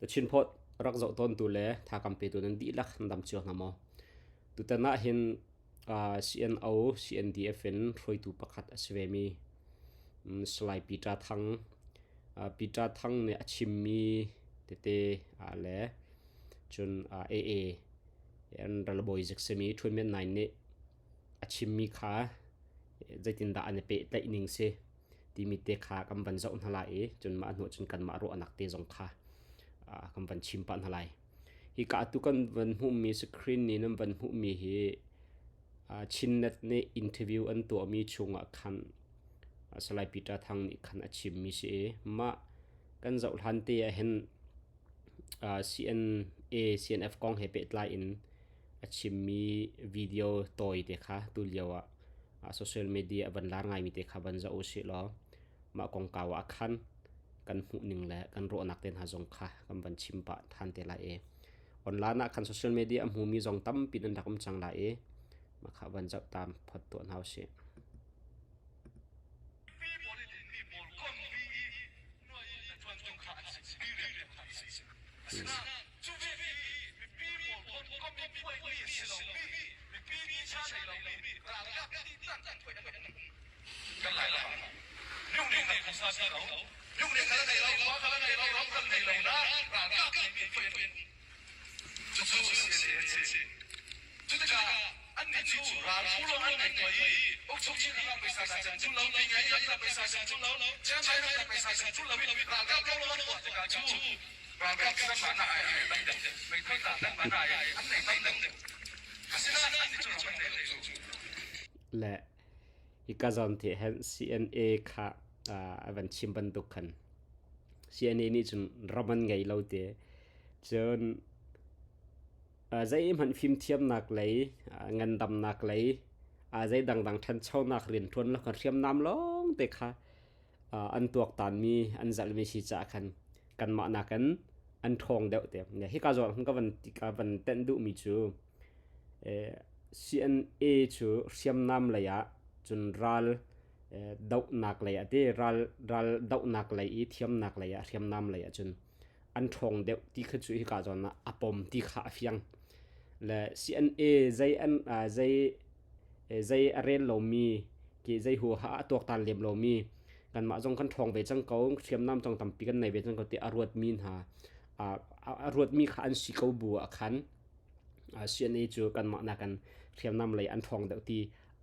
The Chin Post rak zoh tawntu le thakam petu nan dihlak nan dam cio hna maw? Tutan ah hin CNO, CNDF in hruaitu pakhat a si vemi Salai Peter Thang. Peter Thang nih a chimmi tete le cun AA an ralbawi zik simi Htun Myat Naing nih a chimmi kha zeitindah an i pehtlaih ning si timi te kha kan van zoh hna lai i cun mah hnu cun kanmah ruahnak te zong kha kan van chim pah hna lai. Hika atu kan van hmuhmi screen nih nan van hmuhmi hi Chinnet nih interview an tuahmi chungah khan Salai Peter Thang nih khan a chimmi si i mah kan zoh hlan te ah hin CNA CNF kong he pehtlai in a chimmi video tawi te kha tulio ah social media a van lar ngaimi te kha van zoh usih law mah kongkau ah khan kan hmuhning le kan ruahnak te hna zong kha kan van chim pah than te lai i online ah khan social media a hmumi zong tampi nan rak um cang lai i mah kha van zoh tam phot tuah hna usih. Le hika zawn te hin CNA kha a van chim bantuk khan CNA nih cun ram an ngei lo te cun zeihmanh fimthiamnak lei ngandamnak lei zei dangdang ṭhanchonak rianṭuan lo khan hriamnam lawng te kha an tuaktanmi an zalhmi si caah khan kanmah nakin an ṭhawng deuh te. Hika zawn ka van ka van tenh duhmi cu CNA cu hriamnam lei ah cun ral dohnak lei ah te ral ral dohnak lei i thiamnak lei ah hriamnam lei ah cun an ṭhawng deuh ti kha cu hika zawn ah a pom ti kha a fiang. Le CNA zei an zei zei a rel lomi ki zei huaha a tuaktan lem lomi kanmah zong kan ṭhawng ve cang ko hriamnam zong tampi kan nei ve cang ko ti a ruatmi hna a ruatmi kha an si ko bu ah khan CNA cu kanmah nakin hriamnam lei an ṭhawng deuh ti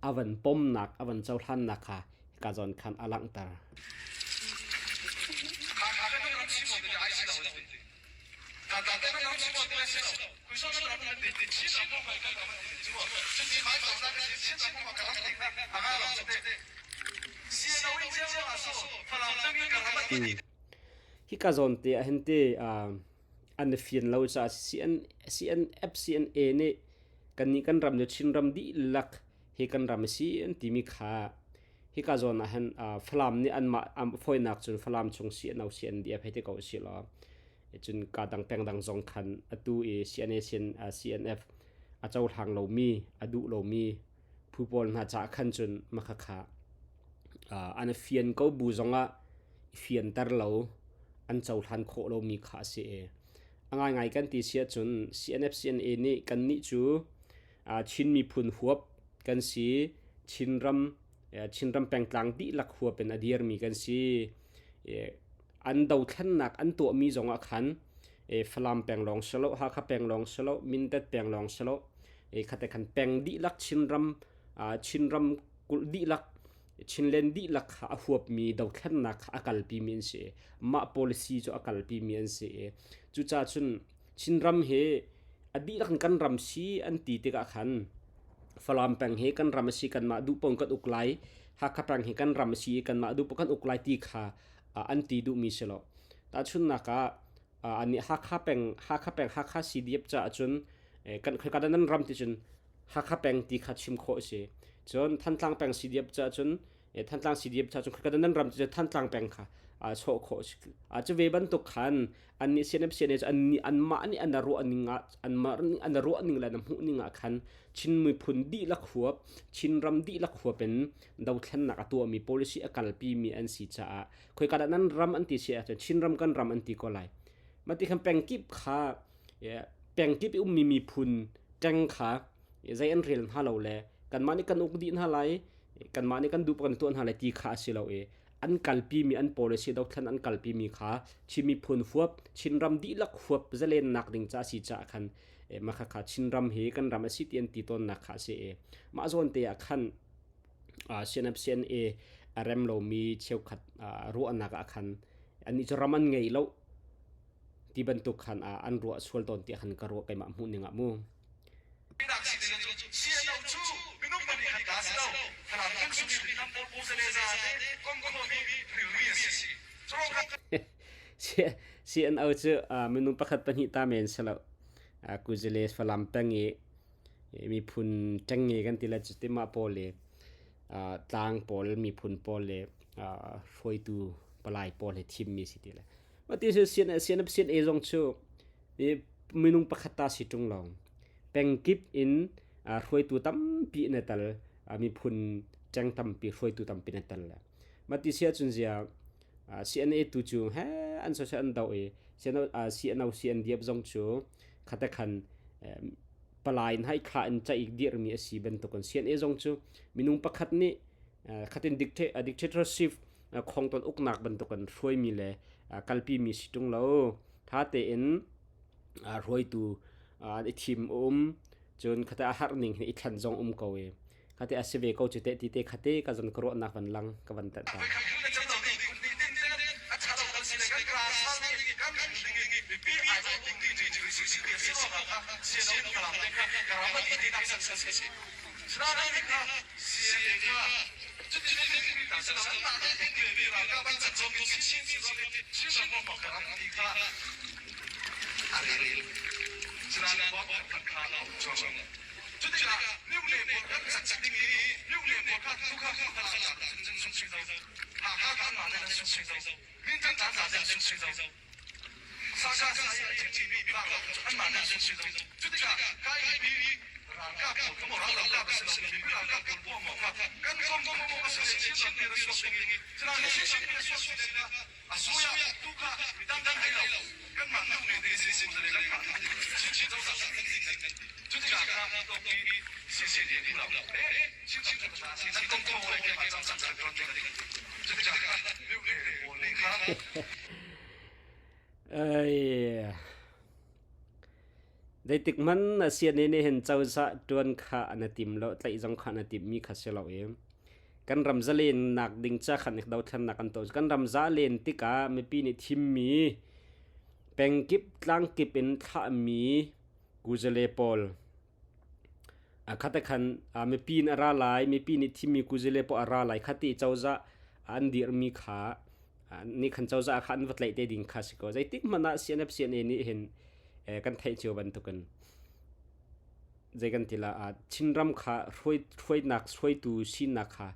a van pomnak a van cohlannak kha hika zawn khan a langhter. Hika zawn te ah hin te an i fian lo caah CN, FCNA nih kannih kan ram cu Chinram dihlak hi kan ram a si an timi kha hika zawn ah hin Falam nih anmah fawinak cun Falam chung CNO CNDF hei ti ko usih law cun ka dang peng dang zong khan atu i CNA CNF a cohlang lomi a duh lomi phu pawl hna caah khan cun makhakha an i fian ko bu zongah i fianter lo an cohlan khawh lomi kha a si i a ngaingai kan ti si ahcun CNF CNA nih kannih cu Chin miphun huap kan si Chinram Chinram pengtlang dihlak huap in a dirmi kan si an dothlennak an tuahmi zongah khan Falam peng lawng si lo Hakha peng lawng si lo Mindat peng lawng si lo khate khan peng dihlak Chinram Chinram kulh dihlak Chinland dihlak kha a huapmi dothlennak kha a kalpimi an si. Mah policy cu a kalpimi an si i cucaah cun Chinram hi a dihlak in kan ram si an ti tikah khan Falam peng hi kan ram a si kanmah duh paoh in kan uk lai Hakha peng hi kan ram a si i kanmah duh paoh kan uk lai ti kha an ti duhmi si lo. Tahchunhnak ah anih Hakha peng Hakha peng Hakha CDF caah cun kan khoika dah nan ram ti cun Hakha peng ti kha chim khawh a si. Cun Thantlang peng CDF caah cun Thantlang CDF caah cun khoika dah nan ram ti cun Thantlang peng kha sawh khawh a si. Cu ve bantuk khan annih CNF CNA cu annih anmah nih an ruah ning ah anmah nih an ruah ning le an hmuh ning ah khan Chin miphun dihlak huap Chinram dihlak huap in dothlennak a tuahmi policy a kalpimi an si caah khoika dah nan ram an ti si ahcun Chinram kan ram an ti ko lai. Mah ti khan pengkip kha pengkip i ummi miphun ṭeng kha zei an rel hna lo le kanmah nih kan uk dih hna lai, kanmah nih kan duh kan tuah hna lai ti kha a si lo i an kalpimi an policy dothlan an kalpimi kha Chin miphun huap, Chinram dihlak huap zalennak ding ca a si caah khan mah khakha Chinram hi kan ram a si ti an ti tawnnak kha a si i mah zawn te ah khan CNF CNA a rem lomi cheukhat ruahnak ah khan annih cu ram an ngei lo ti bantuk khan an ruah sual tawn tiah khan ka ruah keimah hmuh ning ah mu. CNO cu minung pakhat pahnih ta men si lo. Kuzile Falam peng i miphun ṭengnge kan ti le cuti mah pawl i tlang pawl miphun pawl le hruaitu palai pawl he thimmi si ti le mah ti CNF CNA zong cu minung pakhat ta si ṭung lo pengkip in hruaitu tampi in a tel miphun ṭeng tampi hruaitu tampi in a tel le mah ti si ahcun zia CNA tu cu he an sosai an doh i CNO CNDF zong cu khate khan palai in hai kha in caih dirmi a si bantukin CNA zong cu minung pakhat nih khatin dictatorship khongton uknak bantukin hruaimi le kalpimi si ṭung lo tha tein hruaitu an i thim um cun khate a harh ning hin i thlen zong um ko i Khate a si ve ko cu teh ti te khate ka zon ka ruahnak van lang ka van tanh ta. Cutikah miohne pawl kan cak ding i miohne pawl kha tukha cun sung sui zo. Hakha kan mah le sung sui zo. Mintan tan la sung sui zo. Saka sa i chimchimi bak an mah le sung sui zo. Cutikah kai i ralkap pawl ka maw ralkap a si lo mi ralkap pawl pawl maw kha kan kom kom maw a si le chin ram pi ra suak ding i cuna ni chin ram pi ra suak ding kha a suya tu kha midang dang hei lo kanmah nu ne te si si le kan chin chin cozah Zeitik hmanh na sian nih hin cozah ṭuan kha na tim lo, tlaih zong kha na timmi kha si lo i kan ram zalennak ding ca khan dothlennak kan tuah. Kan ram zalen tikah mipi nih thimmi pengkip tlangkip in thlahmi kuzale pawl khat khan mipi in a ra lai mipi nih thimmi kuzale pawl a ra lai kha ti cozah an dirhmi kha nih khan cozah kha an va tlaih te ding kha si ko zeitik hmanh ah CNF CNA nih hin kan theih cio bantukin zei kan ti la Chinram kha hruainak hruaitu sinak kha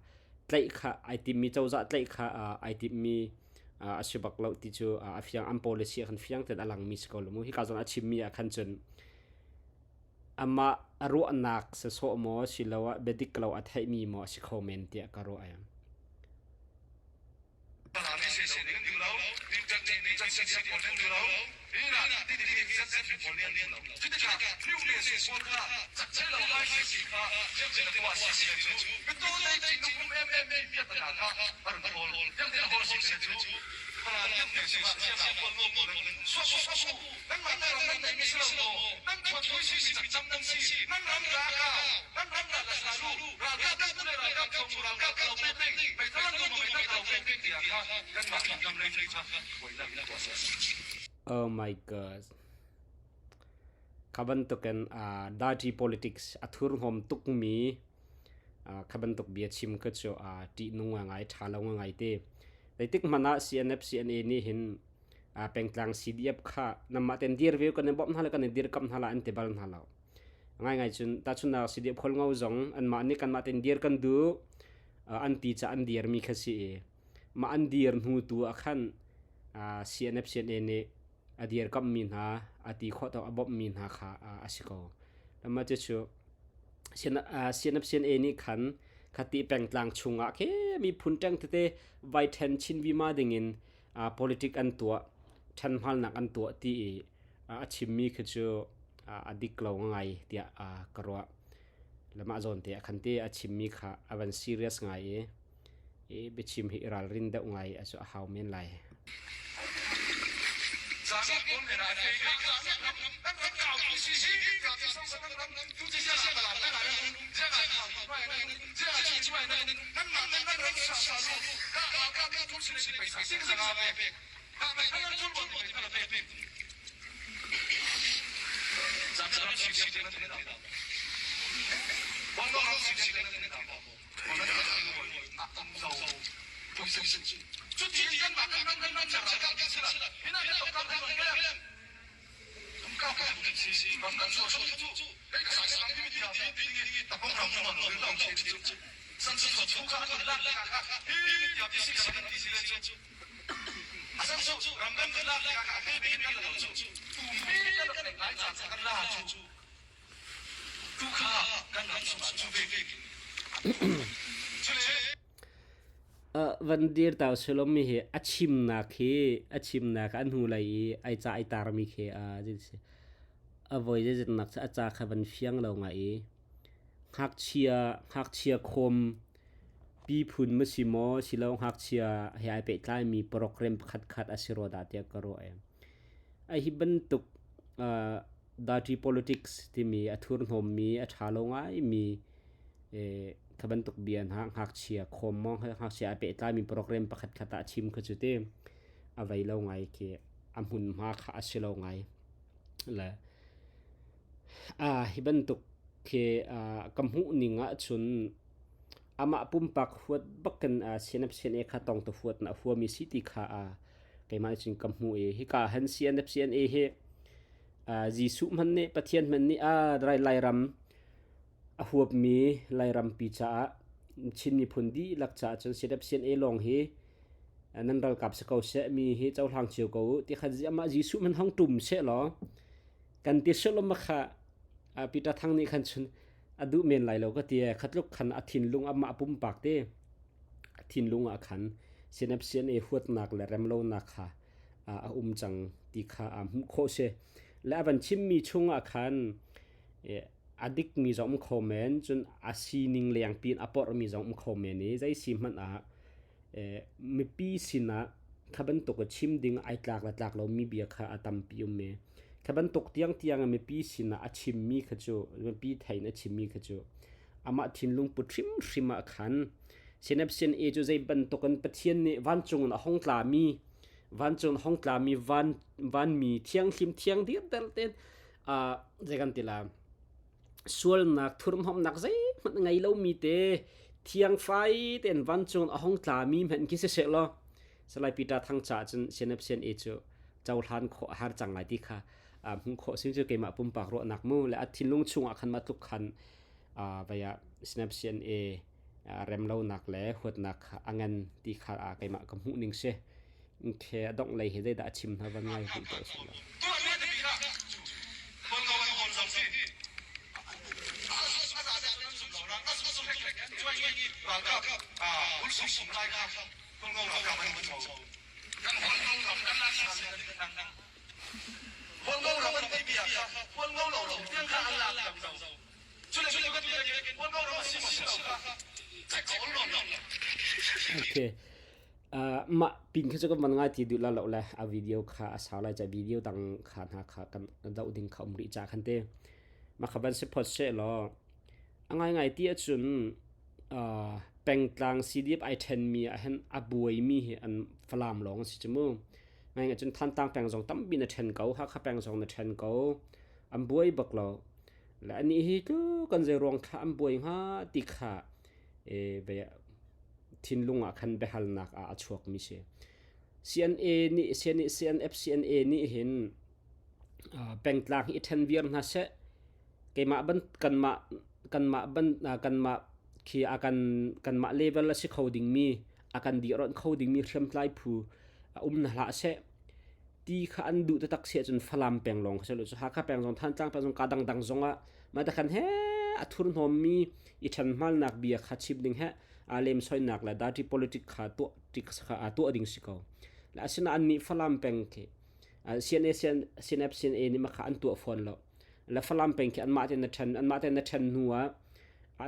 tlaih kha ai timmi cozah tlaih kha ai timmi a si bak lo ti cu a fiang an policy ah khan fiang tein a langmi si ko lo mu hika zawn a chimmi ah khan cun amah a ruahnak sasawh maw siloah biadik lo a theihmi maw a si kho men tiah ka ruah ai. Oh my god. Kha bantukin uh, dirty politics a thurhnawm tukmi uh, kha bantuk bia chim kha cu uh, ṭihnung ngai ṭha lo ngai te. Zeitik hmanh ah CNF CNA nih hin pengtlang CDF kha namah ten dir ve kan i bawmh hna le kan i dirkamh hna la an ti bal hna lo. Ngaingai cun tahchunhnak CDF khualngo zong anmah nih kanmah ten dir kan duh an ti ca an dirmi kha si i mah an dir hnu tu ah khan CNF CNA nih a dirkamhmi hna a ti khawh tawk a bawmhmi hna kha a si ko. Mah cucu CNF CNA nih khan khati pengtlang chungah khi miphun ṭeng tete vai ṭhen chin vima dingin politic an tuah. ṭhenhmalnak an tuah ti i a chimmi khi cu a dik lo ngai tiah ka ruah. Le mah zawn te ah khan te a chimmi kha a van serious ngai i i biachim hi i ralrin deuh ngai a cu a hau men lai. Van dir ta usih mi hi a chimnak hi a chimnak an hnu lei i ai ca ai tarmi khi a voi zeizatnak cu a ca kha van fiang lo ngai i ngakchia ngakchia khawm piphun ma si maw silo ngakchia he ai pehtlaimi program pakhat khat a si rua dah tiah ka ruah. Ai hi bantuk dirty politics timi a thurhnawmmi a ṭha lo ngaimi kha bantuk bia hna ngakchia khawm maw ngakchia ai pehtlaimi program pakhat khat ah chim kha cu ti a vei lo ngai khi a hmunhma kha a si lo ngai. Le hi bantuk khi ka hmuh ning ahcun amah pumpak huat bakin CNF-CNA kha tong tu huat na huami si ti kha keimah nih cun ka hmuh i hika han CNF-CNA hi Jesuh hmanh nih Pathian hmanh nih Lairam a huapmi Lairampi caah Chin miphun dihlak caah cun CNF-CNA lawng hi nan ralkap si ko seh mi hi cohlang cio ko u ti khan amah Jesuh hmanh hong tum seh law kan ti seh kha Peter Thang nih khan cun a duh men lai lo ka ti khatluk khan a thinlung amah pumpak te a thinlung ah khan CNF-CNA huatnak le remlonak kha a um cang ti kha a hmuh khawh si le a van chimmi chung ah khan a dikmi zong um kho men cun a sining lengpi in a porhmi zong um kho men i zei si hmanh ah mipi sinah kha bantuk chim ding ai tlak le tlak lomi bia kha a tampi um i kha bantuk tiangtiang in mipi sinah a chimmi kha cu mipi thein a chimmi kha cu amah thinlung put hrimhrim ah khan Synapsin A cu zei bantukin Pathian nih vancung in a hong tlami vancung in a hong tlami van vanmi thianghlim thiang dirder tein zei kan ti la sualnak thurhnawmnak zeihmanh ngei lomi te thiangfai tein vancung a hong tlami hmanh khi siseh law Salai Peter Thang caah cun CNFCNA cu cohlan khawh a har cang lai ti kha hmuh khawh sin cu keimah pumpak ruahnak mu le a thinlung chungah khan mah tluk khan vei ah CNFCNA remlonak le huatnak kha a ngan ti kha keimah ka hmuh ning si. Khe a dongh lei hi zeidah a chim hna van ngai rih ko sih law. Okay. Mah pin khi cu kan van ngai ti duh la lo le a video kha a sau lai ca video dang kha hna kha kan doh ding kha um rih ca khan te ma kha van si phot se law a ngai ngai ti ahcun pengtlang CDF ai then mi ah hin a buai mi hi an Falam lawng si chu mu ngai ngai cun Thantlang peng zong tampi na then ko Hakha peng zong na then ko an buai bak lo le ani hi tlu kan zei ruang kha an buai hnga ti kha e thinlung ah khan biahalnak ah a chuakmi si. CNA nih CNA CNF CNA nih hin pengtlang hi i ṭhen viar hna seh. Keimah ban kanmah kanmah ban kanmah khi a kan kanmah level a si kho dingmi a kan dirhawnh kho dingmi hriamtlai phu a um na hlah seh. Ti kha an duh taktak si ahcun Falam peng lawng kha si lo cu Hakha peng zong Thantlang peng zong ka dangdang zong ah mah te khan he a thurhnawmmi i ṭhenhmalnak bia kha chim ding he aa lemsoinak le dirty politic kha tuah tik kha aa tuah ding si ko. Le asinain annih Falam peng khi CNA CNF CNA nih makha an tuah fawn lo. Le Falam peng khi anmah tein na ṭhen anmah tein na ṭhen hnu ah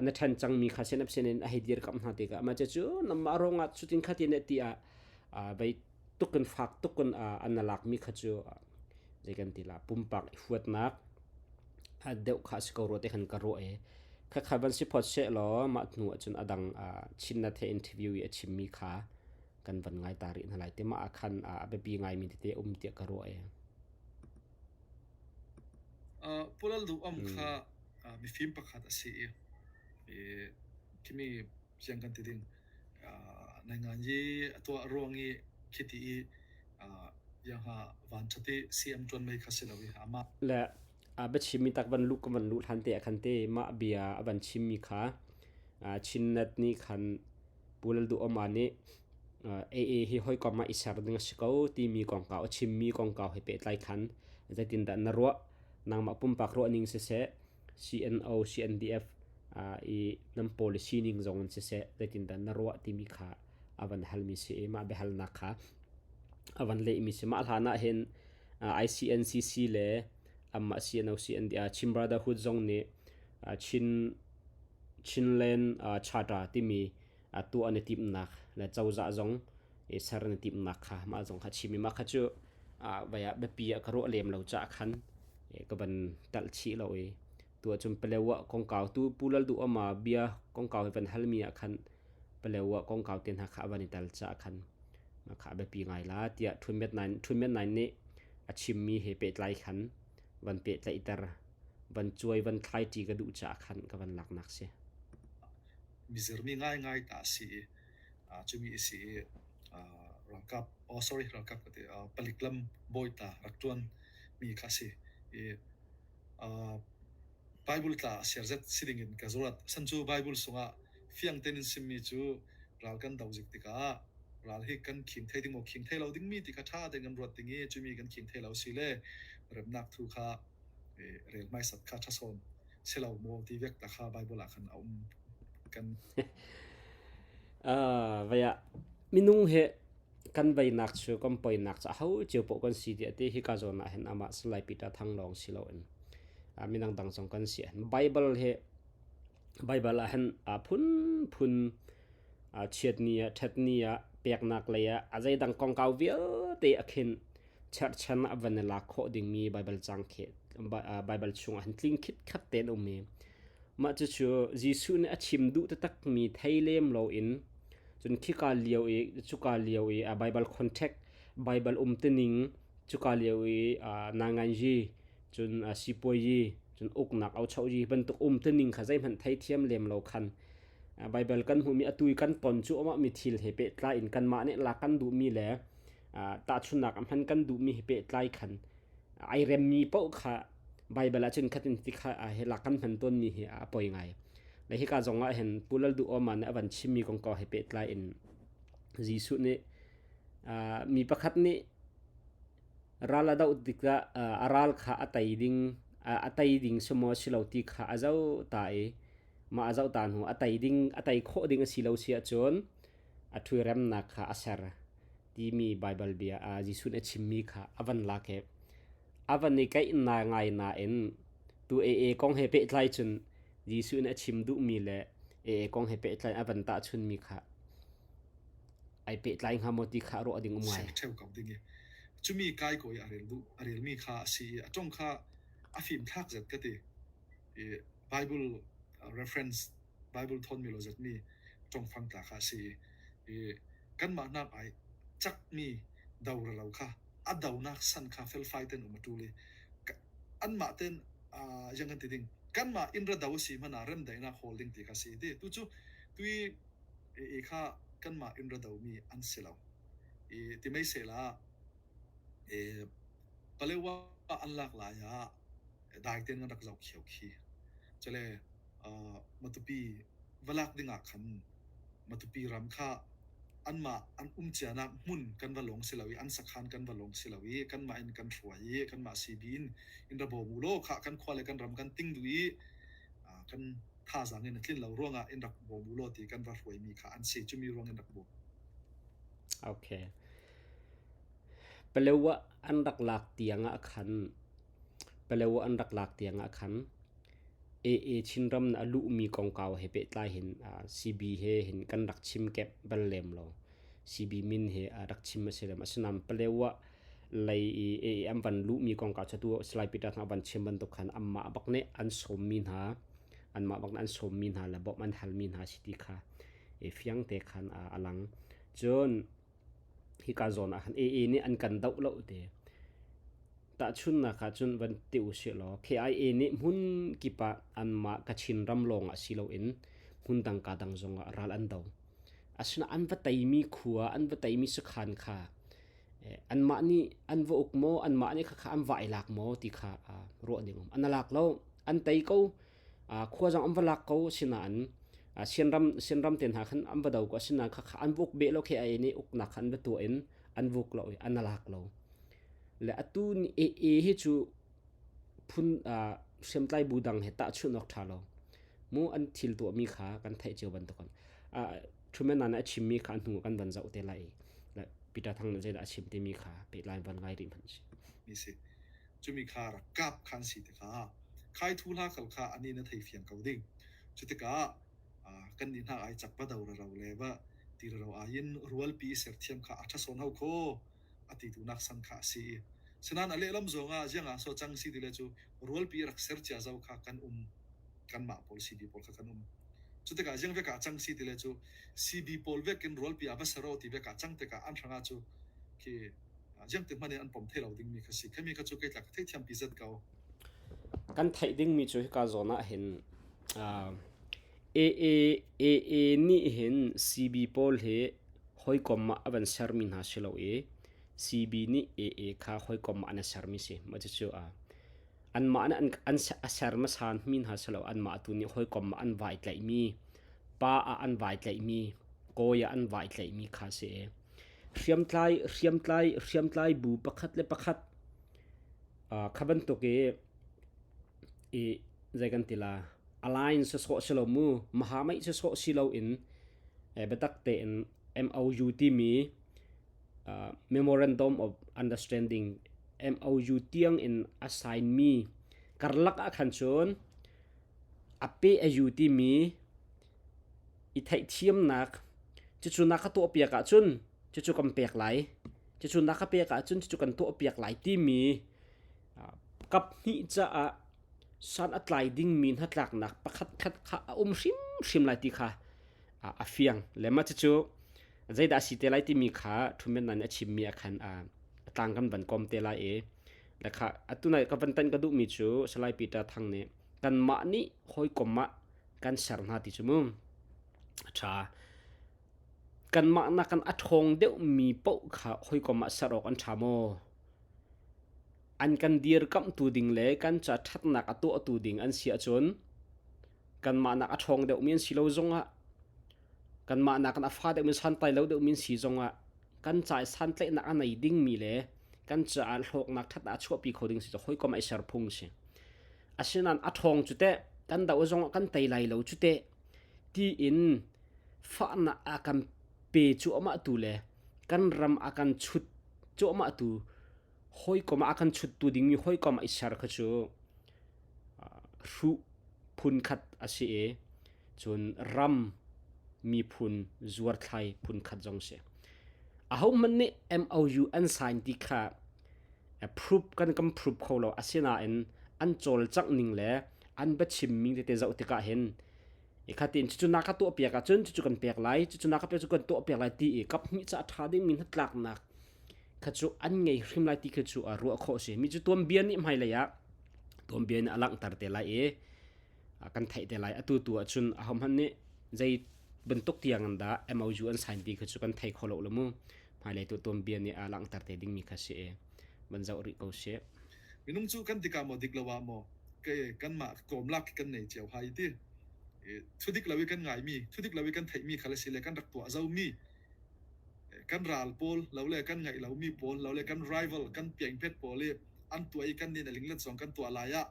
na ṭhen cangmi kha CNF CNA a hei dirkamh hna tikah mah cu namah ruangah cutin khatin ti ah vei tukin fak tukin an na lakmi kha cu zei kan ti la pumpak i huatnak deuh kha si ko rua te khan ka ruah i khakha van si phot she law mah hnu ahcun adang Chinnet he interview i a chimmi kha kan van ngai ta rih hna lai te mah ah khan a biapi ngaimi tete um tiah ka ruah i Pu Lal Duh Om kha mifim pakhat a si i khimi siang kan ti ding naingan i a tuah ruang i khiti i yangha vanṭhat i CM ṭuan mei kha si lo i amah Le a biachimmi tak van luh ka van luh hlan te ah khan te mah bia a van chimmi kha Chinnet nih khan Pu Lal Duh Om nih AA hi hawikom ah i ser ding a si ko timi kongkau a chimmi kongkau he pehtlai khan zeitindah na ruah nangmah pumpak ruah ning siseh CNO CNDF i nan policy ning zong in siseh zeitindah na ruah timi kha a van halmi si i mah biahalnak kha a van lehmi si mah hlan ah hin ICNCC le amah CNO CNDF Chin Brotherhood zong nih Chin Chinland Charter timi tuah an i timhnak le cozah zong i ser an i timhnak kha mah zong kha chim i mah kha cu vai ah biapi ah ka ruah lem lo caah khan ka van talh chih lo i tu ahcun Palewa kongkau tu Pu Lal Duh Oma bia kongkau hi van halmi ah khan Palewa kongkau te hna kha a van i tal caah khan mah kha a biapi ngai la tiah Htun Myat Naing Htun Myat Naing nih a chimmi he pehtlai khan van pehtlaihter van cuai van thlai ṭi ka duh caah khan ka van laknak si. Mizirmi ngaingai ta a si i cumi a si i ralkap oh sorry ralkap ka ti palik lam bawi ta rak ṭuan mi kha a si i Bible tla a siarzet si ding in ka zurat. San cu Bible sungah fiang tein in simmi cu ral kan do zik tikah ral hi kan khing thei ding maw khing thei lo dingmi ti kha ṭha tein kan ruat ding i cumi kan khing thei lo si le remnak thu kha rel hmaisat kha ṭha sawn si lo maw ti vek ta kha Bible ah khan a um kan Vaya minung he kan veinak cu kan poinak cu aho cio poh kan si tiah ti hika zawn ah hin amah Salai Peter Thang lawng si loin minang dang zong kan si. Bible he Bible ah hin a phunphun chiatni ah ṭhatni ah peknak lei ah a zeidang kongkau vialte a khin cherhchan ah van i lak khawh dingmi Bible cang khi Bible chungah hin tling khitkhat tein a um i mah cucu Jesuh nih a chim duh taktakmi thei lem loin cun khika lio i cuka lio i Bible context Bible umtuning cuka lio i nanganji cun sipuayi cun uknak auchoyi bantuk umtuning kha zeihmanh theithiam lem lo khan Bible kan hmuhmi atu i kan ton cu amah mi thil he pehtlai in kanmah nih lak kan duhmi le tahchunhnak ah hman kan duhmi he pehtlai khan ai remmi paoh kha Bible ah cun khatin ti kha he lak kan hman tawnmi hi a poi ngai. Le hika zong ah hin Pu Lal Duh Oma nih a van chimmi kong ko he pehtlai in Jesuh nih mi pakhat nih ral a doh tikah a ral kha a tei ding a tei ding si maw si lo ti kha a zoh ta i mah a zoh ta hnu a tei ding a tei khawh ding a si lo si ahcun a ṭhuiremnak kha a ser timi Baibal bia Jesuh nih a chimmi kha a van lak i a van i kaih na ngai nain tu AA kong he pehtlai cun Jesuh nih a chim duhmi le AA kong he pehtlai a van tahchunmi kha ai pehtlai hnga maw ti kha ruah ding um ngai. Ṭheu ko ding i cumi kai ko i a rel duh a relmi kha a si i a ṭong kha a fim thlak zet ka ti i Bible reference Bible thawnmi lo zetmi ṭongfang tla kha a si i kanmah hnak ai cakmi do lo kha a donak san kha felfai ten um a ṭul i anmah ten yang kan ti ding kanmah in ra do a si hmanh ah remdaihnak hawl ding ti kha si ti tu cu tui i kha kanmah in ra domi an si lo i ti mei sela e Palewa an lak lai ah dai ten kan rak zoh khio khi chale Matupi va lak ding ah khan Matupi ram kha anmah an um cianak hmun kan va lawng si lo i an sakhan kan va lawng si lo i kanmah in kan hruai i kanmah CB in in ra bawm u law khah kan khua le kan ram kan ting duh i kan thazaang in a tlin lo ruangah in rak bawm u law ti kan va hruaimi kha an si cumi ruang in rak bawm. Okay. Palewa an rak lak tiang ah khan Palewa an rak lak tiang ah khan AA Chinram na a luhmi kongkau he pehtlai hin CB he hin kan rak chim kep bal lem lo. CB min he a rak chim a si lem. Asinain Palewa lei i AA an van luhmi kongkau cu atu Salai Peter hna van chim bantuk khan anmah bak nih an sawmmi hna anmah bak nih an sawmmi hna le bawmh an halmi hna si ti kha fiang te khan a lang. Cun hika zawn ah khan AA nih an kan doh lo ti. Tahchunhnak ah cun van ti usih law KIA nih hmun kip ah anmah Kachin ram lawng ah si loin hmun dang ka dang zong ah ral an do. Asinain an va teimi khua, an va teimi sakhan kha anmah nih an va uk maw, anmah nih khakha an va i lak maw ti kha ruah ding um. An lak lo, an tei ko. Khua zong an va lak ko asinain Sianram Sianram te hna khan an va do ko asinain khakha an va uk beh lo KIA nih uknak kha an va tuah in an vuk lo i an lak lo. Le atu ni AA hi cu phun hriamtlai bu dang he tahchunh awk ṭha lo. Mu an thil tuahmi kha kan theih cio bantukin Truman nih a chimmi kha a hnu ah kan van zoh te lai i Peter Thang nih zeidah a chim timi kha pehtlai van ngai rih hmanh si. Mi si. Cumi kha rak kap khan si tikah khai thu hla khal kha ani na thei fiang ko ding. Cutikah kan nih hna ai chak va do ra ro le va ti ra ro ayin rualpi serthiam kha a ṭha sawn ho kho a ti tu nak san kha a si i sinan a lehlam zong ah ziang ah so cang si ti le cu rualpi rak ser cia zo kha kan um kanmah pawl CB pawl kha kan um cu tikah ziang vek ah cang si ti le cu CB pawl vek in rualpi ah va sero ti vek ah cang tikah an hrangah cu khi ziang te hmanh in an pom thei lo ding mi kha si khami kha cu kei tla ka theithiam pi zat ko. Kan theih dingmi cu hika zawn ah hin AA AA nih hin CB pawl hi hawikom ah a van sermi hna si lo i CB nih AA kha hawikom ah an sermi si. Mah cucu anmah nih an, an a ser hmasa mi hna si lo anmah tu nih hawikom ah an vai tlaihmi pa ah an vai tlaihmi kawi ah an vai tlaihmi kha si i hriamtlai hriamtlai hriamtlai bu pakhat le pakhat kha bantuk i i zei kan ti la alliance sawh si lo mu mahamai si sawh si lo in biatak tein MOU timi memorandum of understanding MOU tiang in a sign mi karlak ah khan cun a pe a yu timi i theihthiamnak cucu na ka tuahpiak ahcun cucu kan pek lai cucu na ka pek ahcun cucu kan tuahpiak lai timi kap hnih caah san a tlai dingmi hnatlaknak pakhat khat kha a um hrimhrim lai ti kha a fiang le mah cucu zeidah a si te lai timi kha Thumen nih a chimmi ah khan a tlang kan van kom te lai i le kha atu nai ka van tan ka duhmi cu Salai Peter Thang nih kanmah nih hawikom ah kan ser hna ti cu mu a ṭha kanmah nakin a ṭhawng deuhmi paoh kha hawikom ah ser awk an ṭha maw an kan dirkamhtu ding le kan ca ṭhatnak a tuahtu ding an si ahcun kanmah nak a ṭhawng deuhmi an si lo zongah kanmah nakin a fa deuhmi santlai lo deuhmi an si zongah kan ca i santlaihnak a nei dingmi le kan caah hlawknak ṭhatnak a chuahpi kho ding si cu hawikom ah i ser phung si. Asinain a ṭhawng cu teh kan doh zongah kan tei lai lo cu teh tiin fahnak a kan pe cuahmah tu le kan ram a kan chut cuahmah tu hawikom ah a kan chuttu dingmi hawikom ah i ser kha cu hruh phunkhat a si i cun ram miphun zuarthlai phunkhat zong si. Ahohmanh nih MOU an sign ti kha proof kan kan proof kho lo asinain an cawlcangh ning le an biachim ning tete zoh tikah hin i khatin cucu na ka tuah piak ahcun cucu kan pek lai cucu na ka pek cu kan tuah piak lai ti i kap hnih ca a ṭha dingmi hnatlaknak kha cu an ngei hrim lai ti khi cu a ruah khawh si mi cu tuanbia nih hmailei ah tuanbia nih a langhter te lai i kan theih te lai atu tu ahcun ahohmanh nih zei bantuk tiang in dah MOU an sign ti kha cu kan thei kho lo lo mu hmailei tu tuanbia nih a langhter te dingmi kha si i van zoh rih ko sih minung cu kan tikah maw dik lo ah maw ke kanmah kawmlak kan nei cio hai ti thu dik lo i kan ngaimi thu dik lo i kan theihmi khal a si le kan rak tuah zomi kan ral pawl lo le kan ngaih lomi pawl lo le kan rival kan piangphet pawl i an tuah i kan nin a linglet zong kan tuah lai ah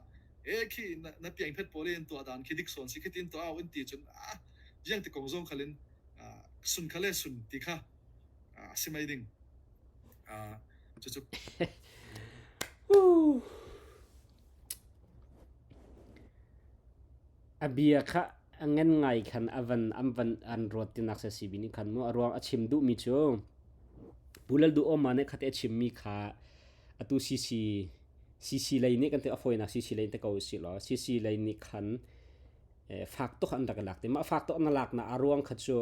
e khi na piangphet pawl i an tuah dan khi dik sawn si khi tin tuah au in ti cun ah jiang ti kong zong khalin sun kha le sun ti kha a si mai ding. Cucu A bia kha a ngan ngai khan a van an van an ruat tinak se CB nih khan mu a ruang a chim duhmi cu Pu Lal Duh Awma nih khate a chimmi kha atu CC CC lei nih kan ti a fawinak CC lei te ko usih law CC lei nih khan fak tuk an rak i lak te mah fak tuk an lak na a ruang kha cu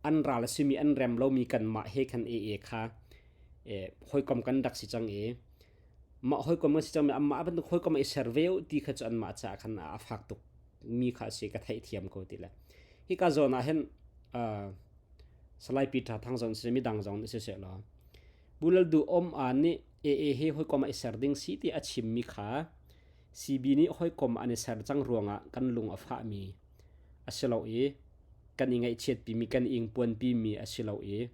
an ral a simi an rem lomi kanmah he khan AA kha hawikom kan rak si cang i mah hawikom kan si cang mi anmah bantuk hawikom i ser ve u ti kha cu anmah caah khan a fak tuk mi kha a si ka theihthiam ko ti le hika zawn ah hin Salai Peter Thang zong si midang zong nih siseh law Pu Lal Duh Om A nih AA he hawikom ah i ser ding si ti a chimmi kha CB nih hawikom an i ser cang ruangah kan lung a fahmi a si lo i kan i ngaihchiatpimi kan i ingpuanpimi a si lo i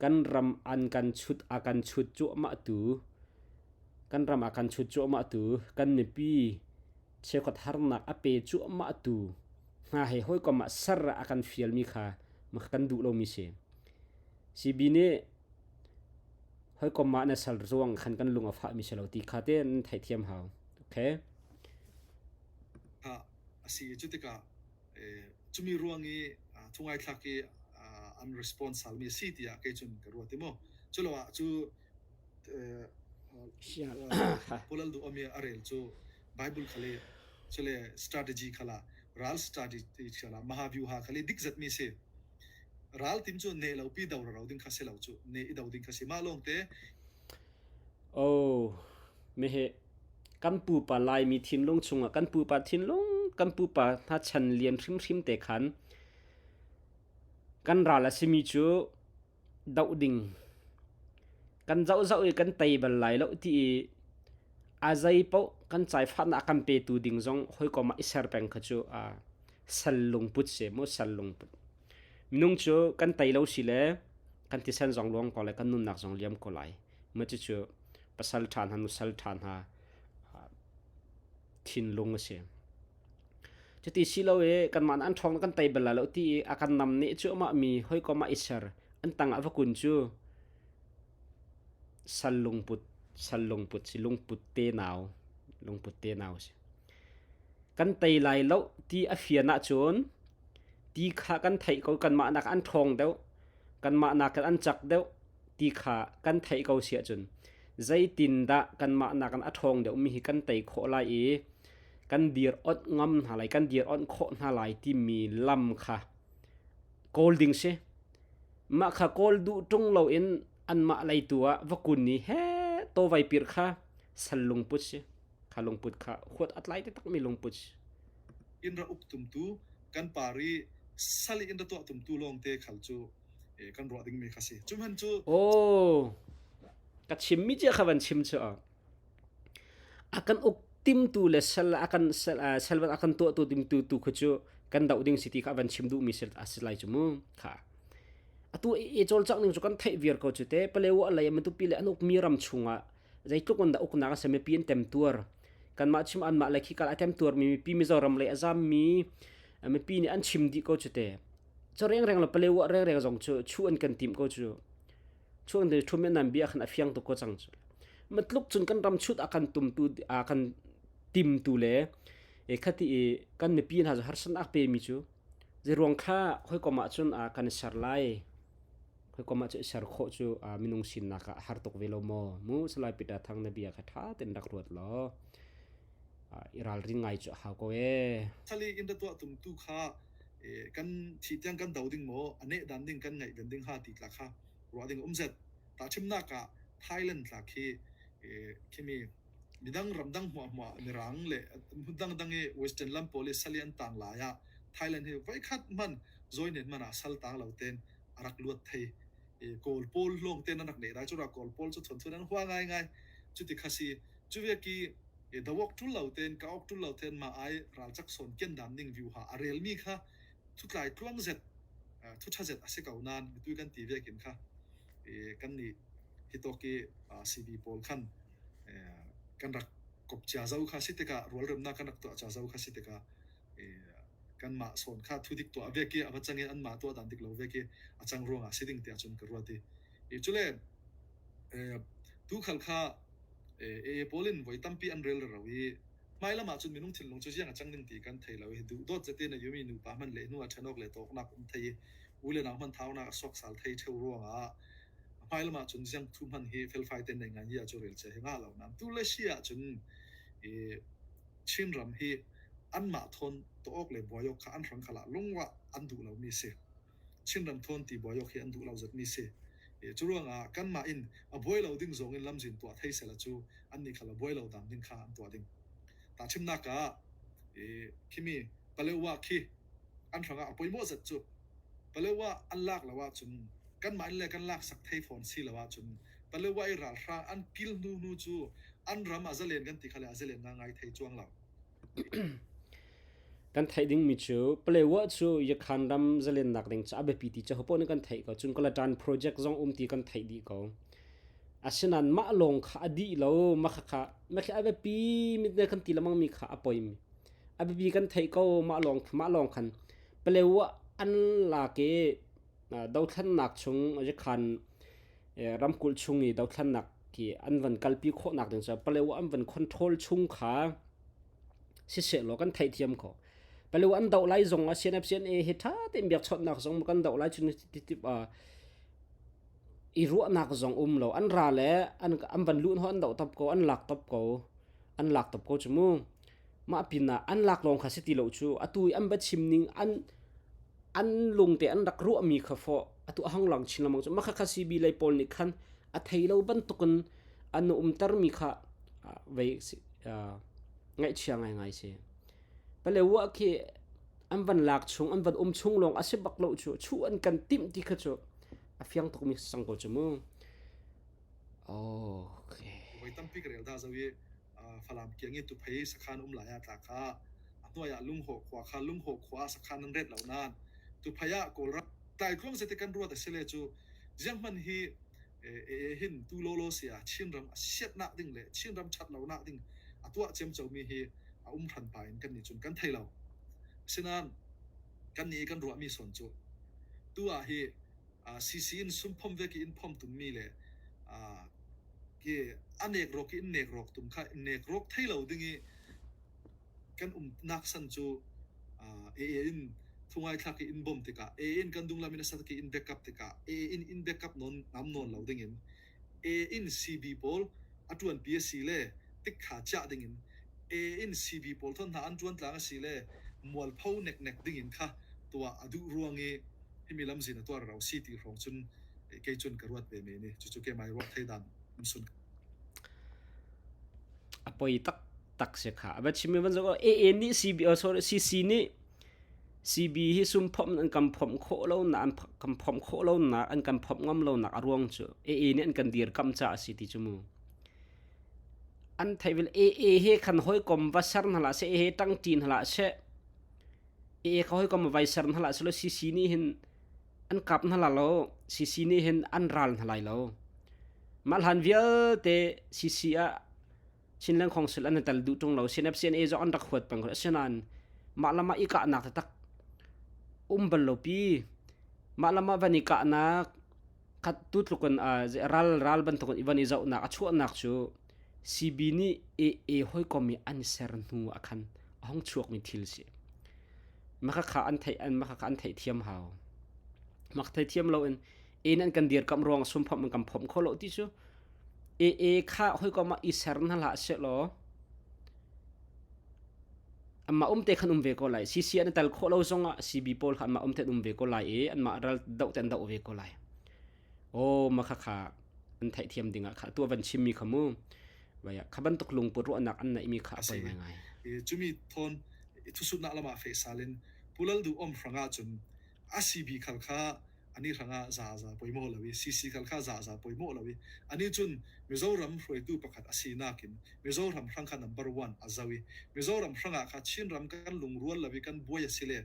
kan ram an kan chut a kan chut cuahmah tu kan ram a kan chut cuahmah tu kan mipi cheukhat harnak a pe cuahmah tu hna he hawikom ah ser a kan fialmi kha kan duh lomi si. CB nih hawikom ah na sal ruang khan kan lung a fahmi si lo ti kha te nan theihthiam hau. Okay. A si cu tikah cumi ruang i thungai thlak i an response halmi a si tiah kei cun ka ruat i mu. Culo ah cu Pulal duh ami a rel cu Bible khale cule strategy khala ral strategy khala mahavyuha khale dik zat mi si. Ral tim cu ne lo pi do ro ding kha si lo cu ne i do ding kha si mah lawng te Oh mehe kan pupa Laimi thinlung chungah kan pupa thinlung kan pupa hna chan lian hrimhrim te khan kan ral a simi cu doh ding kan zohzoh i kan tei bal lai lo ti i a zei paoh kan caifahnak a kan petu ding zong hawikom ah i ser peng kha cu sal lungput si mu sal lungput minung cu kan tei lo si le kan thisen zong luang ko lai kan nunnak zong liam ko lai ma cucu pasal ṭha hna nusal ṭha hna thinlung a si. Cuti si lo i kanmah an ṭhawng kan tei bal lai lo ti i a kan nam nih cuahmah mi hawikom ah i ser an tang ah va kun cu sal lungput sal lungput si lungput tenau lungput tenau si. Kan tei lai lo ti a fian ahcun ti kha kan theih ko kanmah nak an ṭhawng deuh kanmah nakin an cak deuh ti kha kan theih ko si ahcun zeitindah kanmah nakin a ṭhawng deuhmi hi kan tei khawh lai i kan dir onh ngam hna lai kan dir onh khawh hna lai timi lam kha kawl ding si mah kha kawl duh ṭung loin anmah lei tu ah va kun i he tawvai pir kha sal lungput si kha lungput kha huat a tlai takmi lungput si in ra uk tumtu kan par i sal in ra tuah tumtu lawngte khal cu kan ruah dingmi kha si. Cu hman cu Oh, ka chimmi cia kha van chim cu a kan uk timtu le sal a kan sal sal a kan tuahtu timtu tu khu cu kan doh ding si ti kha van chim duhmi si a si lai cu mu kha atu i cawlcangh ning cu kan theih viar ko cu te palewa lei matupi le an ukmi ram chungah zeitluk in dah uknak a si mipi an temtuar kanmah chim anmah le khikal a temtuar mi mipi Mizoram lei a zam mi mipi nih an chim dih ko cu te Cu rengreng le palewa rengreng zong cu chu an kan tim ko cu. Chu an thu men nan bia khan a fiang tuk ko cang cu. Matluk cun kan ram chut a kan tumtu a kan timtu le e khati i kan mipi hna cu harsan ak pe mi cu zeruang kha hoikom ah cun a kan ser lai hoikom ah cu ser khawh cu minung sinnak ah har tuk ve lo maw mu Salai Peter Thang na bia kha tha ten rak ruat law i ralrin ngai cu a hau ko ee. Thali in ra tuah tumtu kha kan thi tiang kan do ding maw a neh dan ding kan ngaih ven ding ha ti tla kha ruah ding um zet tahchimnak ah Thailand tla khi khimi midang ramdang hmuah hmuah mirang le dang dang i western lam pawl i sali an tang lai ah Thailand hi voikhat man zoinen man ah sal tang lo ten arak luat thei kawl pawl lawng ten an rak nei dai chu ra kawl pawl chu thon thun an hua ngai ngai chuti khasi chuve ki dawok tul lo ten ka ok tul lo ten ma ai ralchak sawn ken dan ning view ha a rel mi kha thutlai tluang zet thu tha zet a si ko nan mitui kan ti ve kin kha kan ni hitoki CB pawl khan kan rak kop chia zo kha si tikah rualremnak kan rak tuah cha zo kha si tikah kanmah sawn kha thu dik tuah ve ki a va chang in anmah tuah dan dik lo ve ki a chang ruangah si ding tiah cun ka ruat i cule. Tuukhal kha AA pawl in voi tampi an rel rero i hmailam ah cun minung thinlung cu ziang a cang ding ti kan thei lo i duhdawt zetin a yumi nupa hman le hnu ah ṭhen awk le tawknak um thei i u le nau hman thaunak a sawksal thei ṭheu ruangah hmailam ah cun ziang thu hman hi felfai ten nei ngai hi ah cu rel che hi nga lo nan tu le si ah cun i Chinram hi anmah thawn tuah awk le buai awk kha an hrang khala lungwah an duh lomi si. Chinram thawn ti buai awk hi an duh lo zatmi si. Cu ruangah kanmah in a buai lo ding zong in lamzin tuah thei sela cu annih khal a buai lo dan ding kha an tuah ding. Tahchimnak ah khimi Palewa khi an hrangah a poimawh zat cu Palewa an lak lo ahcun kanmah in le kan lak sak thei fawn si lo ahcun Palewa i ralhrang an kil hnu hnu cu an ram a zalen kan ti kha le a zalen ngai thei chuang lo. Kan theih dingmi cu Palewa cu Yakhan ram zalennak ding cu a biapi ti cu hopoh nih kan theih ko. Cun Kalatan project zong um ti kan theih dih ko. Asinain mah lawng kha a dih lo. Mah kha mah khi a biapi mi kan ti lengmang mi kha a poi mi. A biapi kan theih ko mah lawng mah lawng khan Palewa an lak i dothlannak chung Yakhan ramkulh chung i dothlannak khi an van kalpi khawhnak ding cu Palewa an van control chung kha sisehlaw kan theihthiam ko. Palewa an doh lai zong ah CNF CNA hi ṭha tein biakchawnhnak zong kan doh lai cun titip i ruahnak zong um lo. An ra le an an van luh hna an doh top ko, an lak top ko, an lak top ko cu mu. Mah pinah an lak lawng kha si ti lo cu atu i an va chim ning an an lungte an rak ruahmi kha fawh atu a hong lang chin lengmang cu mah kha CB lei pawl nih khan a thei lo bantukin an umtermi kha vei ngaihchia ngaingai si. Palewa khi an van lak chung an van um chung lawng a si bak lo cu chu an kan timh ti kha cu a fiang tukmi sang ko cu mu. Okay. Voi tampi ka rel dah zo i Falam kiang i tuphei sakhan um lai ah tla kha a hnuai ah Lunghaw khua kha Lunghaw khua sakhan an ret lo nain tuphei ah Kawlram tlaitluang zete kan ruat a si le cu zianghman hi e hin tu lawlaw si ah Chinram a siatnak ding le Chinram ṭhat lonak ding a tuah ciamcomi hi a um hran pa in kan nih cun kan thei lo. Asinain kan nih kan ruahmi sawn cu tu ah hi CC in sumphom ve ki in phom tummi le ki a nek rawk i in nek rawk tum kha nek rawk thei lo ding i kan umnak san cu AA in thungai thlak i in bom tikah AA in kan dunglam in a sat ki in backup tikah AA in in backup non ngam non lo ding in AA in CB pawl a tuan pi a si le tik kha chiah ding in AA in CB pawl thon hna an tuan tlang a si le mualpho nek nek ding in kha tuah a duh ruang i himi lamzin a tuar ro si ti hrawng cun kei cun ka ruat ve me ni cucu ke mai ruah thei dan sun. A poi tak tak si kha. A va chim van zong AA nih CB oh, sorry CC nih CB hi sum phom an kan phom khawh lo na an kan phom khawh lo na an kan phom ngam lo nak a ruang cu AA nih an kan dir kam ca a si ti cu mu. An thei vil AA he khan hoi kom va ser hna la se he tang tin hla se AA kha hoi kom vai ser hna la se lo CC nih hin an kap hna la lo CC nih hin an ral hna lai lo. Mah hlan vialte CC ah Chinland Council an tel duh ṭung lo. CNF CNA zong an rak huat peng ko. Asinain mah lam ah i kahnak taktak um bal lo pi. Mah lam ah van i kahnak khat tu tluk in ral ral bantuk in van i zohnak a chuahnak cu CB nih AA hawikom i an ser hnu ah khan a hung chuakmi thil si. Mah kha an theih an mah kha an theihthiam hau. Mak theithiam lo in in an kan dirkamh ruang sumphomh an kan phomh kho lo ti cu AA kha hawikom ah i ser hna hlah sehlaw anmah um te khan um ve ko lai CC an i tel khawh lo zong ah CB pawl kha anmah um te an um ve ko lai i anmah ral doh te an doh ve ko lai oh ma kha kha an theihthiam ding ah kha tu van chimmi kha mu vaya kha bantuk lungput ruahnak an neihmi kha a poi ngaingai cumi thon thusutnak lamah fe salin pulal du om hrangah cun a CB khal kha ani hrangah za za poimawh lo i CC khal kha za za poimawh lo i ani cun Mizoram hruaitu pakhat a sinak in Mizoram hrang kha number one a zo i Mizoram hrangah kha Chinram kan lungrual lo i kan buai a si le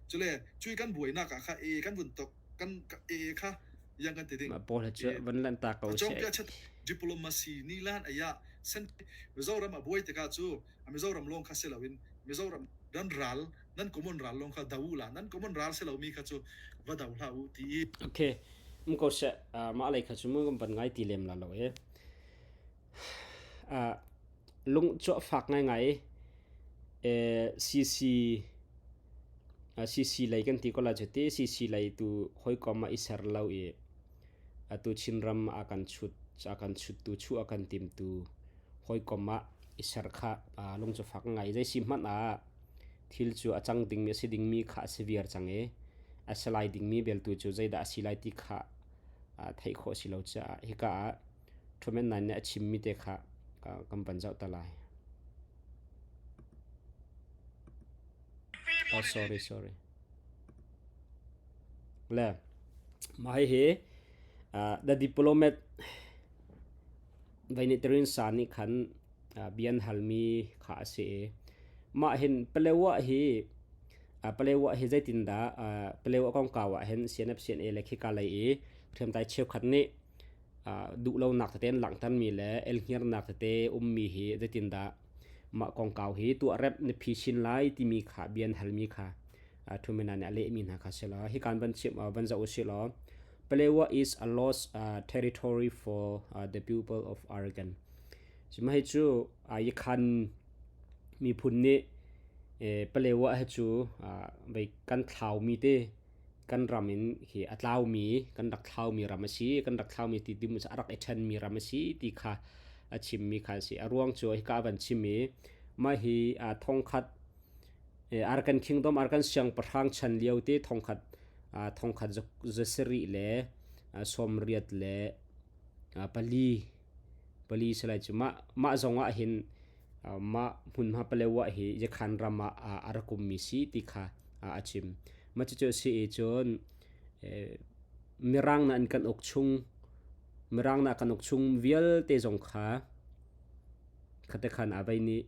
cule cui kan buainak ah kha e kan vun tok kan e kha yang kan ti ding mah pawl cu van lan ta ko se diplomacy ni lan aya sen Mizoram a buai tikah cu Mizoram lawng kha si loin Mizoram dan ral nan common ral lawng kha do u la nan common ral si lomi kha cu va do hlah u ti i Okay um ko seh mah lei kha cu mu kan van ngai ti lem la lo e. Lung cu a fak ngaingai i CC CC lei kan ti ko lai cu ti. CC lei tu hawikom ah i ser lo i atu Chinram a kan chut a kan chuttu chuh a kan timtu hawikom ah i ser kha lung cu fak ngai. Zei si hmanh ah thil cu a cang dingmi a si dingmi kha a si viar cang i a si lai dingmi beltu cu zeidah a si lai ti kha theih khawh a si lo caah hika ah Thumen Nai nih a chimmi te kha kan van zoh ta lai. Oh, sorry, sorry. Le, mah hihi The Diplomat Vainiterin sa nih khan bia an halmi kha a si i mah hin Palewa hi Palewa hi zeitindah Palewa kongkau ah hin CNF CNA le khika lei i hriamtlai cheukhat nih duhlonak tete an langhtermi le elhngiarnak tete ummi hi zeitindah mah kongkau hi tuahremh na phi chin lai timi kha bia an halmi kha Thumena nih a lehmi hna kha si law hi kan van chim van zoh usih law Palewa is a lost territory for the people of Arakan. Cuma hi cu Yakhan miphun nih Palewa hi cu vei kan thlaumi te kan ram in hi a tlaumi kan rak thlaumi ram a si kan rak thlaumi ti dim a rak i ṭhenmi ram a si ti kha a chimmi kha a si a ruang cu hika van chim i mah hi thongkhat Arakan Kingdom Arakan siangpahrang chan lio te thongkhat thongkhat zasarih le 80 le pali pali salai cu mah mah zong ah hin mah hmunhma Palewa hi Yakhan ram ah a rak ummi si ti kha a chim. Mah cucu a si i cun Mirang na an kan uk chung Mirang na kan uk chung vialte zong kha khate khan a vei nih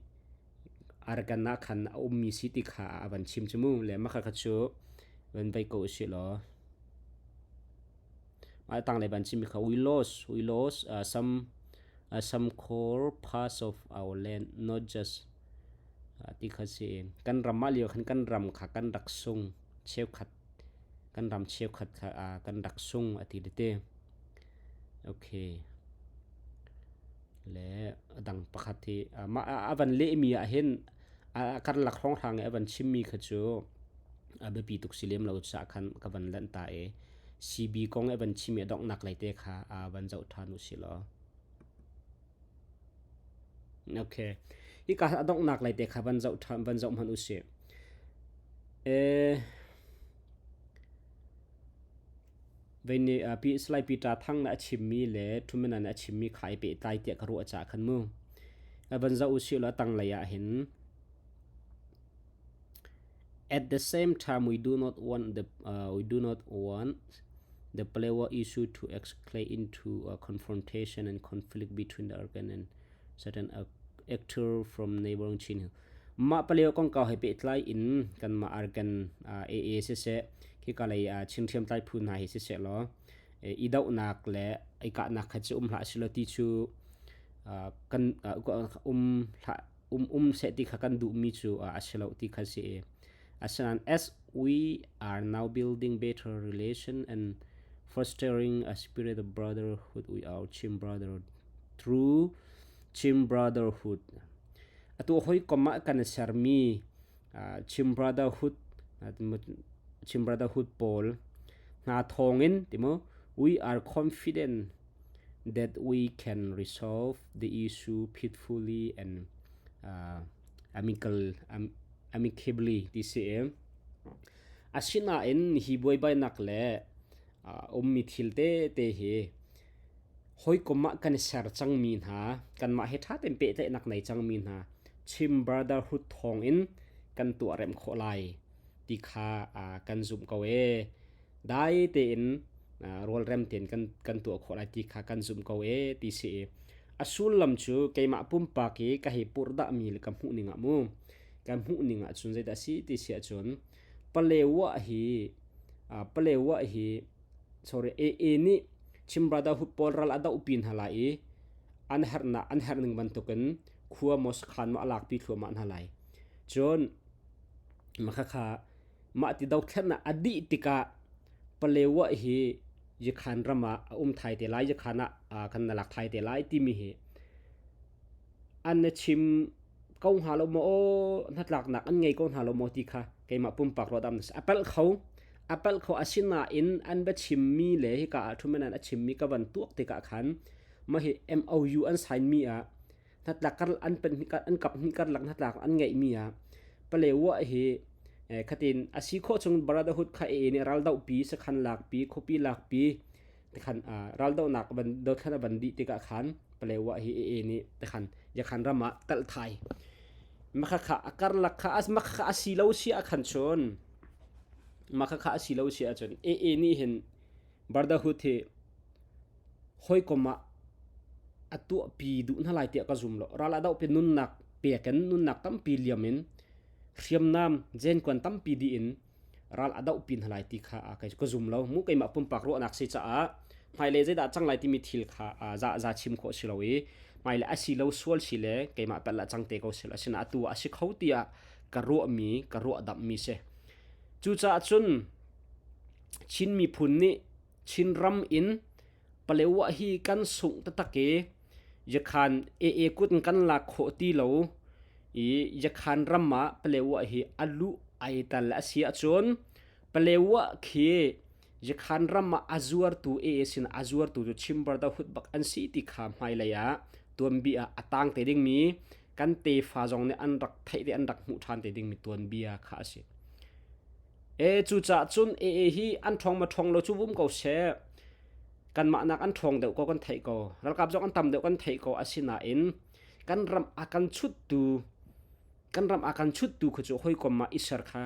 Arakan ah khan a ummi si ti kha a van chim cu mu le mah kha cu van vei ko usih law mah tanglei van chimmi kha we lost some core parts of our land not just ti kha si kan ram ah lio khan kan ram kha kan rak sung cheukhat kan ram cheukhat kha kan rak sung a ti te okay le a dang pakhat hi mah a van lehmi ah hin a karlak hrawnghrang i a van chimmi kha cu a biapi tuk si lem lo caah khan ka van lanh ta i CB kong a van chim i a donghnak lei te kha van zoh ṭhan u sih law. Okay. Hika a donghnak lei te kha van zoh ṭhan van zoh hmanh u sih. Vei nih Pi Salai Peter Thang nih a chimmi le Ṭhumina nih a chimmi kha i pehtlai tiah ka ruah caah khan mu. Van zoh u sih law a tanglei ah hin At the same time, we do not want the Palewa issue to escalate into a confrontation and conflict between the Arakan and certain actor from neighboring Chin Hill. Mah Palewa kongkau he pehtlai in kanmah Arakan AA siseh khika lei Chin hriamtlai phu hna hi siseh law i dohnak le i kahnak kha cu um hlah selaw ti cu kan um hlah um um seh ti kha kan duhmi cu a si lo ti kha si i asinain as we are now building better relation and fostering a spirit of brotherhood with our Chin brother through Chin brotherhood atu hawikom ah kan sermi Chin brotherhood Chin brotherhood pawl hna thawngin timu we are confident that we can resolve the issue peacefully and amical, amicably ti si. Asinain hi buaibainak le ummi thil tete hi hawikom ah kan i ser cangmi hna kanmah he ṭha tein pehtlaihnak nei cangmi hna Chin Brotherhood thawngin kan tuahrem khawh lai ti kha kan zumh ko ee. Dai tein rualrem tein kan tuah khawh lai ti kha kan zumh ko ee ti si i a sullam cu keimah pumpak i ka hei purhdahmi le ka hmuh ning ah mu ka hmuh ning ah cun zeidah a si ti si ahcun Palewa hi Palewa hi sorry AA nih Chin Brotherhood pawl ral a doh pi hna lai i an herhnak an herh ning bantukin khua maw sakhan maw a lakpi thluahmah hna lai. Cun makhakha Mah ti dothlennak a dih tikah Palewa hi Yakhan ram ah a um thai te lai, Yakhan ah kan na lak thai te lai timi hi. An na chim ko hnga lo maw aw hnatlaknak an ngei ko hna lo maw ti kha keimah pumpak ruahdam na si. A palh kho. A palh kho asinain an va chimmi le hika ah ṭhuman an a chimmi ka van tuak tikah khan mah hi MOU an sign mi ah hnatlak kar an pen an kap hnih karlak hnatlak an ngeihmi ah Palewa hi khatin a si khawh chung Brotherhood kha e nih raldohpi sakhan lakpi khuapi lakpi tikhan raldohnak van dothlan a van dih tikah khan Palewa hi e nih tikhan yakhan ram ah talh thai makhakha a karlak kha as makhakha a si lo si ah khan chun makhakha a si lo si ahcun AA nih hin Brotherhood hi hawikom ah a tuahpi duh hna lai tiah ka zum lo. Ral a dohpi nunnak pek in nunnak tampi liam in hriamnam zenkuan tampi dih in ral a dohpi hna lai ti kha kei ka zum lo. Mu keimah pumpak ruahnak si caah hmailei zeidah cang lai timi thil kha za za chim khawh si lo i hmailei a si lo sual si le keimah palh ah cang te ko si lo. Asinain atu ah a si kho tiah ka ruahmi ka ruahdamhmi si. Cucaah cun Chin miphun nih Chinram in Palewa hi kan sungh taktak i Yakhan AA kut in kan lak khawh ti lo i Yakhan ram ah Palewa hi a luh ai tal a si ahcun Palewa khi Yakhan ram ah a zuartu AA sin a zuartu cu Chim Brotherhood bak an si ti kha hmailei ah tuanbia ah a tang te dingmi kan tefa zong nih an rak theih te an rak hmuh ṭhan te dingmi tuanbia kha a si. E cucaah cun AA hi an ṭhawng ma ṭhawng lo cu vum ko seh. Kanmah nak an ṭhawng deuh ko kan theih ko. Ralkap zong an tam deuh kan theih ko. Asinain kan ram a kan chuttu kan ram a kan chuttu khu cu hawikom ah i ser kha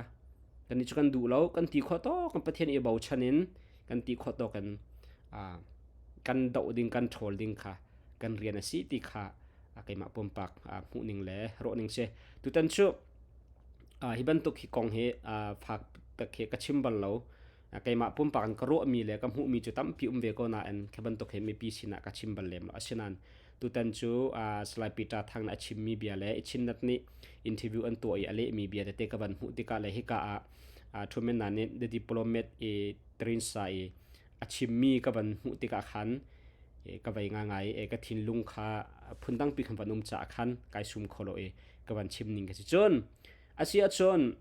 kan nih cu kan duh lo kan ti khawh tawk kan Pathian i bochan in kan ti khawh tawk in kan doh ding kan ṭhawl ding kha kan rian a si ti kha keimah pumpak hmuh ning le ruah ning si. Tutan cu Hi bantuk hi kong hi fak tak hi ka chim bal lo. Keimah pumpak in ka ruahmi le ka hmuhmi cu tampi um ve ko nain khi bantuk hi mipi sinah ka chim bal lem lo. Asinain tutan cu Salai Peter Thang nih a chimmi bia le Chinnet nih interview an tuah i a lehmi bia tete ka van hmuh tikah le hika ah Thumena nih The Diplomat i Trinsa i a chimmi ka van hmuh tikah khan ka vei ngaingai i ka thinlung kha phundangpi khan van um caah khan kai sum kho lo i ka van chim ning ka si. Cun a si ahcun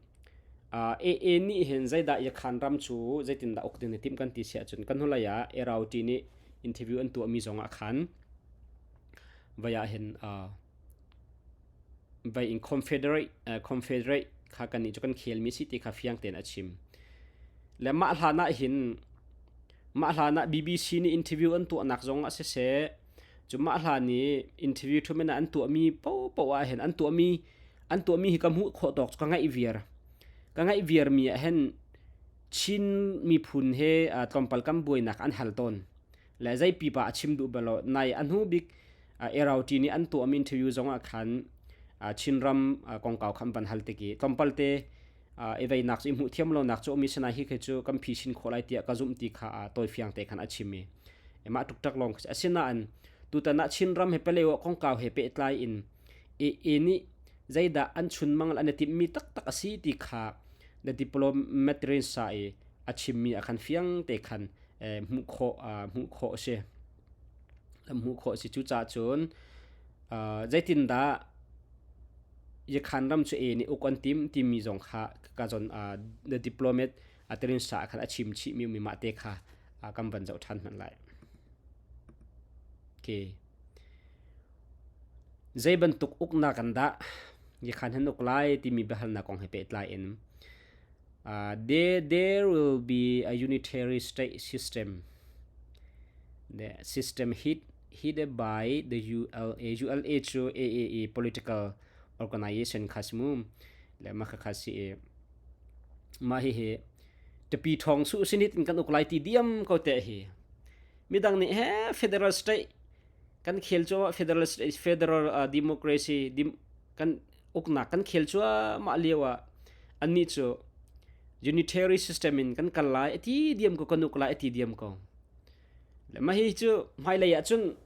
AA nih hin zeidah Yakhan ram cu zeitindah uk ding na timh kan ti si ahcun kan hnulei ah ROT nih interview an tuahmi zong ah khan vai ah hin vai in confederate confederate kha kan nih cu kan khelmi si ti kha fiang tein a chim. Le mah hlan ah hin mah hlan ah BBC nih interview an tuahnak zong ah siseh Cu mah hlan i interview ṭhumen ah an tuahmi paohpaoh ah hin an tuahmi hi ka hmuh khawh tawk cu ka ngaih viar. Ka ngaih viarmi ah hin Chin miphun he tlawmpal kan buainak an hal tawn. Le zei pipa a chim duh bal lo. Nai a hnu bik ROT nih an tuahmi interview zong ah khan Chinram kongkau kha an van hal tik i tlawmpal te i veinak cu i hmuh thiam lonak cu um i sinai hi khi cu kan phi chin khawh lai tiah ka zumh ti kha tawifiang te khan a chim i mah tuktak lawng khi asinain tutan ah Chinram he Palewa kongkau he pehtlai in AA nih zeidah an chunmang an i timhmi taktak a si ti kha the diplomatrin sa i a chimmi ah khan fiang te khan hmuh khawh a si hmuh khawh a si. Cucaah cun zeitindah Yakhan ram cu AA nih uk an tim timi zong kha ka zon the diplomat atelin sa ah khan a chim chihmi mi mah te kha kan van zoh ṭhan hmanh lai. Okay. Zei bantuk uknak an dah Yakhan han uk lai timi biahalnak kong he pehtlai in there will be a unitary state system. The system headed by the ULA. ULA cu AAA political organization kha si mu. Le mah kha si i mah hihi tapi ṭhawng su sinit in kan uk lai ti diam ko te hi. Midang nih he federal state kan khel cu federal state federal democracy dim, kan uknak kan khel cuahmah lio ah annih cu unitary system in kan kal lai ati diam ko kan uk lai ati diam ko. Le mah hi cu hmailei ah cun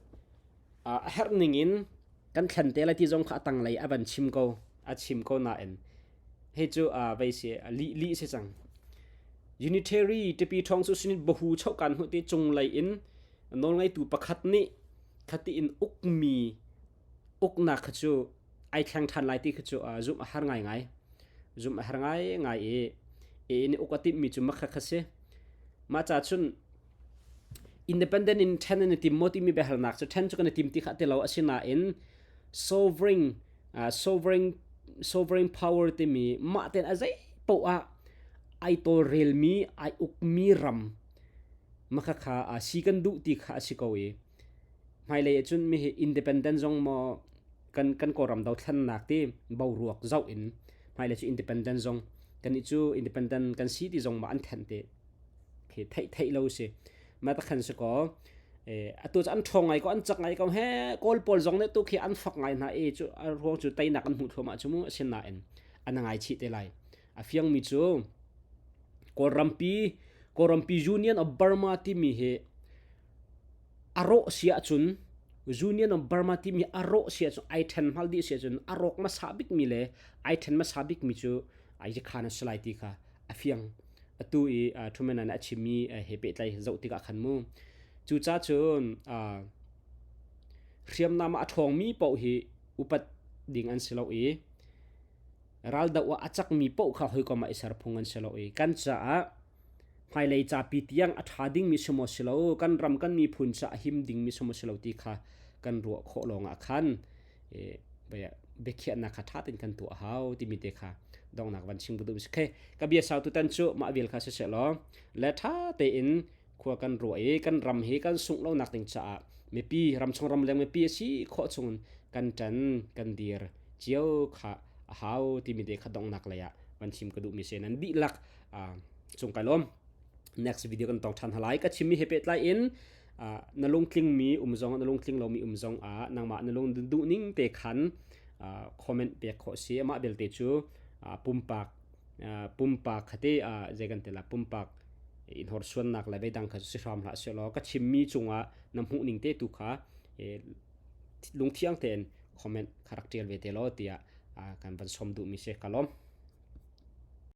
a herh ning in kan thlen te lai ti zong kha a tanglei a van chim ko a chim ko nain hei cu vei si lih lih si cang. Unitary tipi ṭhawng cu sinit bahu chokan hu ti cunglei in nawlngeitu pakhat nih khati in ukmi. Uknak kha cu ai thleng ṭhan lai ti kha cu zumh a har ngaingai. Zumh a har ngaingai i AA nih uk a timhmi cu makha kha si. Mah ca cun independent in ṭhen an i tim maw timi biahalnak cu ṭhen cu kan i tim ti kha ti lo. Asinain sovereign sovereign sovereign power timi mah tein a zei paoh ah ai tawlrelmi ai ukmi ram makha kha si kan duh ti kha a si ko i hmailei ahcun mi hi independent zong maw kan kan Kawlram dothlennak ti boruak zoh in hmailei cu independent zong kannih cu independent kan si ti zong ma an thenh te khi theih theih lo si ma ta khan si ko atu cu an ṭhawng ngai ko an cak ngai ko he Kawl pawl zong nih tu khi an fak ngai hna i cu a ruang cu teinak an hmuh thluahmah cu mu asinain an ngai chih te lai a fiangmi cu Kawlrampi Kawlrampi Union of Burma timi hi A rawh si ahcun Union of Burma timi a rawh si ahcun ai ṭhen hmal dih si ahcun a rawk hmasa bikmi le ai ṭhen hmasa bikmi cu Ayikhan a si lai ti kha a fiang. Atu i Ṭhumena nih a chimmi he pehtlai zoh tikah khan mu. Cucaah cun hriamnam ah a ṭhawngmi paoh hi upat ding an si lo i raldoh ah a cakmi paoh kha hawikom ah i ser phung an si lo i kan caah Hmailei capi tiang a ṭha dingmi si maw si lo, kan ram kan miphun caah a him dingmi si maw si lo ti kha kan ruah khawh lawngah khan biakhiahnak kha ṭha tein kan tuah a hau timi te kha donghnak van chim ka duh. Okay, ka bia sau tutan cu mah vial kha siseh law le ṭha tein khua kan ruah i kan ram hi kan sungh lonak ding caah mipi ramchung ramleng mipi a si khawh chungin kan ṭan kan dir cio kha a hau timi te kha donghnak lei ah van chim ka duhmi si. Nan dihlak cung kai lawm. Next video kan tong ṭhan halai. Ka chimmi he pehtlai in na lungtling mi um zong na lungtling lomi um zong ah nangmah na lung duh ning te khan comment pek khawh si. Amah belte cu pumpak pumpak khate zei kan tela pumpak in horsuannak le veidang kha si hram hlah seh law ka chimmi cungah na hmuh ning te tu kha lungthiang tein comment kha rak ṭial ve te law tiah kan van som duhmi si ka lawm.